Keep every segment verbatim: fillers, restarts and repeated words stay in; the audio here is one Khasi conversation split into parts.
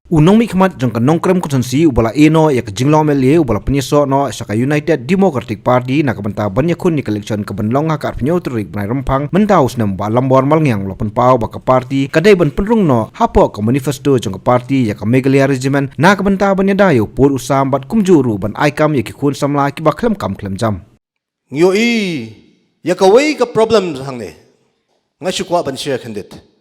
U nongmihkhmat jong ka Nongkrem Constituency uba la ïehnoh ïa ka jinglong M L A uba la pynïasoh noh sha ka United Democratic Party na ka bynta ban ïakhun ïa ka election kaban long ha ka arphew tarik bnai Rymphang mynta u snem, Bah Lambor Malngiang, u la pynpaw ba ka party ka dei ban pynrung noh hapoh ka manifesto jong ka party ïa ka Meghalaya Regiment na ka bynta ban ïada ïa u pud u sam bad kumjuh ruh ban ai kam ïa ki khun samla kiba khlem kam khlem jam. Ngi ïohi ïa kawei ka problem hangne. Nga shu kwah ban share khyndiat.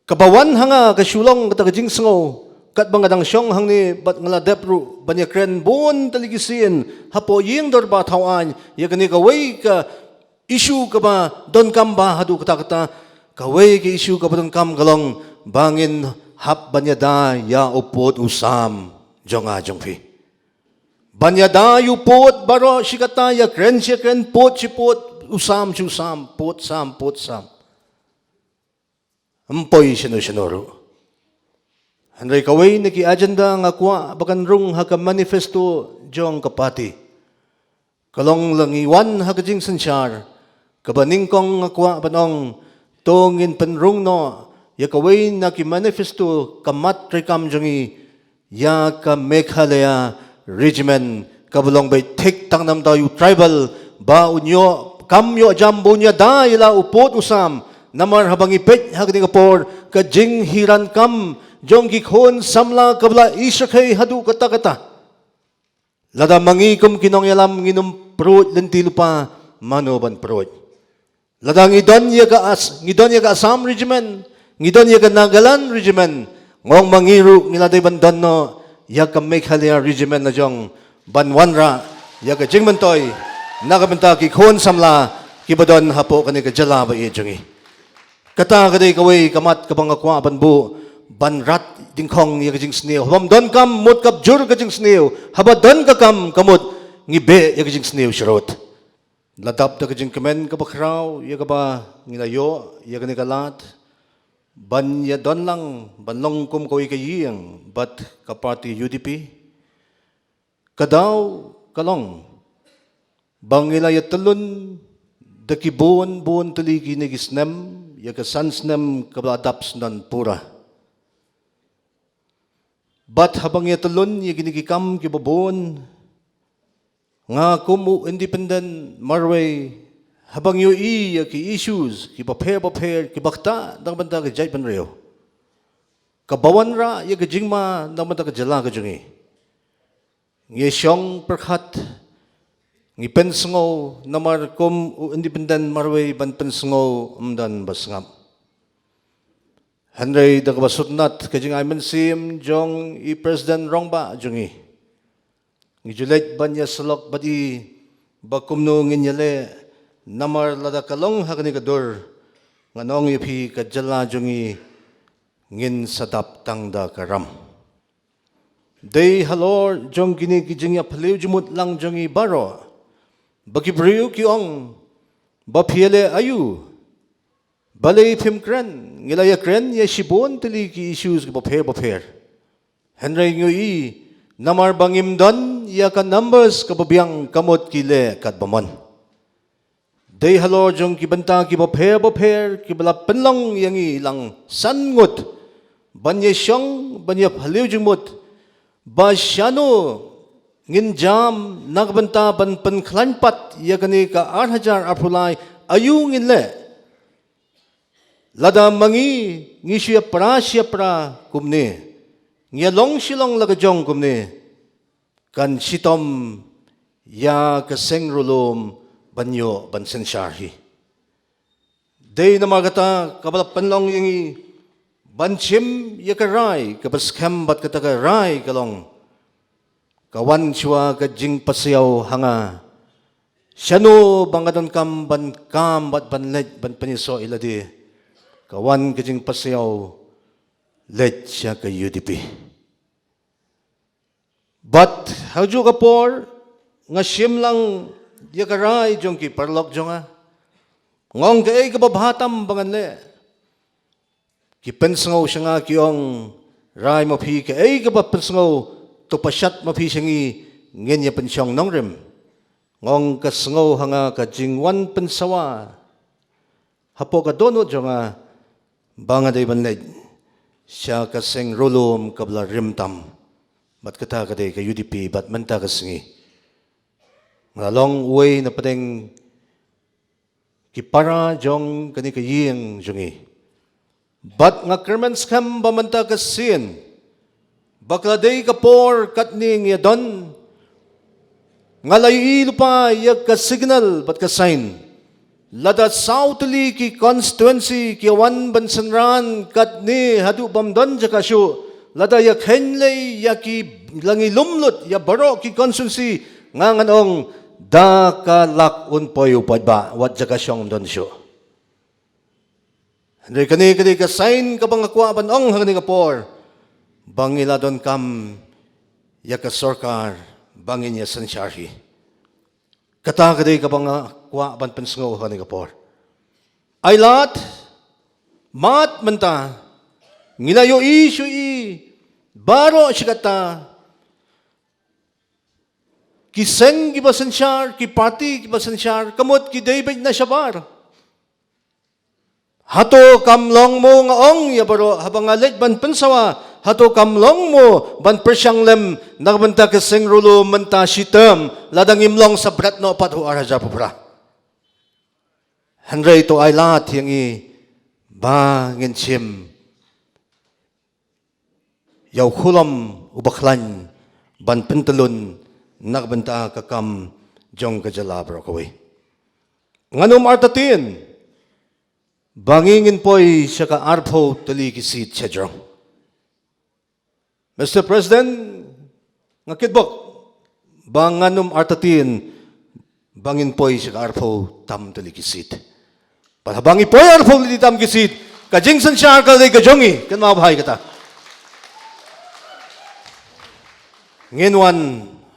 Kaba wan ha nga ka shu long kata ka jingsngew katba nga dang shong hangne bad nga la dep ruh ban ïakren bun tylli ki sien hapoh ïing dorbar thaw aiñ ïa kane kawei ka issue kaba donkam bha haduh katta katta. Kawei ka issue kaba donkam ka long ba ngin hap ban ïada ïa u pud u sam jong nga jong phi. Ban ïada ïa u pud baroh shi katta, ïakren shi ïakren, pud shi pud, u sam shi u sam, pud sam pud sam. Ym poi shano shano ruh. Hynrei kawei na ki agenda nga kwah ba kan rung ha ka manifesto jong ka party ka long lada ngi wan ha ka jingsynshar kaba nyngkong, nga kwah ban ong to ngin pynrung noh ïa kawei na ki manifesto ka mat treikam jong ngi, ïa ka Meghalaya Regiment kaba long beit thik tang namar u tribal, ba un ïoh kam ïoh jam, ba un ïada ïa la u pud u sam. Namar haba ngi peit ha kane ka por ka jinghiar kam jong ki khun samla kaba la ïashakri haduh katta katta. Lada ma ngi kum ki nongïalam ngin ym pruid lynti lypa, mano ban pruid? Lada ngi don ïa ka As-, ngi don ïa ka Assam Regiment, ngi don ïa ka Nagaland Regiment, nga ong ma ngi ruh ngi la dei ban don noh ïa ka Meghalaya Regiment la jong ban wanrah ïa ka jingmyntoi na ka bynta ki khun samla kiba don hapoh kane ka jylla ba ïeit jong ngi. Kata ka dei kawei ka mat kaba nga kwah ban buh ban rat dyngkhong ïa ka jingsniew. Haba ym don kam mut ka jur ka jingsniew, haba don ka kam ka mut ngi beh ïa ka jingsniew sharud. La dap da ka jingkmen kaba khraw ïa kaba ngi la ïoh ïa kane ka lad ban ïadon lang ban long kum kawei ka ïing bad ka party U D P. Ka daw ka long ba ngi la ïatyllun da ki bun bun tylli kine ki snem, ïa ka san snem kaba la dap snem pura. Bad haba ngi ïatyllun ïa kine ki kam kiba bun, nga kum u independent marwei, haba ngi ïohi ïa ki issues kiba pher ba pher kiba ktah na ka bynta ka jaitbynriew, kaba wanrah ïa ka jingma na ka bynta ka jylla ka jong ngi, ngi shong pyrkhat, ngi pynsngew, namar kum u independent marwei ban pynsngew ym don ba sngap. Hynrei da kaba sngewtynnat ka jingai mynsiem jong i President Rangbah jong ngi, ngi ju leit ban ïasyllok bad i ba kumno ngin ïaleh, namar lada ka long ha kane ka dur, ngan ong ïa phi, ka jylla jong ngi ngin sa dap tang da ka ram. Dei halor jong kine ki jingïaphylliew jingmut lang jong ngi baroh ba ki briew ki ong ba phi ïaleh aïu, balei phim kren. Ngi la ïakren ïa shibun tylli ki issues kiba pher ba pher. Hynrei ngi ïohi namar ba ngim don ïa ka numbers kaba biang, ka mut ki leh katba mon. Dei halor jong ki bynta kiba pher ba pher kiba la pynlong ïa ngi lang san ngut ban ïashong, ban ïaphylliew jingmut ba shano ngin jam na ka bynta ban pynkhlaiñ pat ïa kane ka ar hajar arphew lai, aïu ngin leh. Lada ma ngi ngi shu ïapra shu ïapra kumne, ngi ïalong shilong la ka jong kumne, kan shitom ïa ka seng riewlum ban ïoh ban synshar hi. Dei namar kata kaba la pynlong ïa ngi ban shim ïa ka rai kaba skhem, bad kata ka rai ka long, ka wan shuwa ka jingpasiaw ha nga shano ba nga donkam ban kam bad ban leit ban pynïasoh ïa lade. Ka wan ka jingpasiaw leit sha ka U D P. Bad ha kajuh ka por nga shim lang ïa ka rai jong ki paralok jong nga. Nga ong kaei kaba bha tam ba ngan leh. Ki pynsngew sha nga ki ong, rai ma phi, kaei kaba pynsngew, to pashat ma phi sha ngi, ngin ïa pynshong nongrim. Nga ong ka sngew ha nga ka jingwan pynsawa hapoh ka dohnud jong nga ba nga dei ban leit sha ka seng Rulum kaba la rim tam. Bad kata ka dei ka U D P bad mynta ka sngi nga la long uwei na pdeng ki para jong kane ka ïing jong ngi. Bad nga kyrmen skhem ba mynta ka sien ba ka la dei ka por katne ngi ïa don. Nga la ïohi lypa ïa ka signal bad ka sign. Lada saw tylli ki constituency ki wan ban synran katne haduh bym don jaka shuh. Lada ïa khein lei ïa ki la ngi lum lut ïa baroh ki constituency, nga ngan ong da ka lak un poi u paidbah wat jaka shong ym don shuh. Hynrei kane ka dei ka sign kaba nga kwah ban ong ha kane ka por ba ngi la donkam ïa ka sorkar ba ngin ïa synshar hi. Kata ka dei kaba nga kwah ban pynsngew ha kane ka por. Ai lad, mad mynta ngi la ïohi shuh i baroh shi katta ki seng kiba synshar, ki parti kiba synshar, ka mut ki dei beit na shabar. Hato kam long mo, nga ong ïa baroh haba nga leit ban pynsawa, hato kam long mo ban pyrshang lem na ka bynta ka seng Rulum mynta shi term, lada ngim long sa bret noh pat ha u ar hajar arphew phra. Hynrei to ai lad ïa ngi ba ngin shim ïa u khulom uba khlaiñ ban pyntyllun na ka bynta ka kam jong ka jylla baroh kawei. Ngan ym artatien ba ngi ngin poi sha ka arphew tylli ki seat sha jrong. Mister President, nga kitbok ba ngan ym artatien ba ngin poi sha ka arphew tam tylli ki seat. Bad haba ngi poi arphew tylli tam ki seat, ka jingsynshar ka dei ka jong ngi, kynmaw bha ïa kata. Ngin wan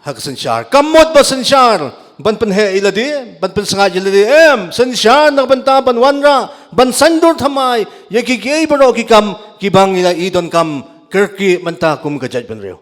ha ka synshar. Kam mut ba synshar ban pynheh ïa lade, ban pynsngaid ïa lade, em, synshar na ka bynta ban wanrah, ban saiñdur thymmai ïa ki, kiei baroh ki kam kiba ngi la i donkam kyrkieh mynta kum ka jaitbynriew.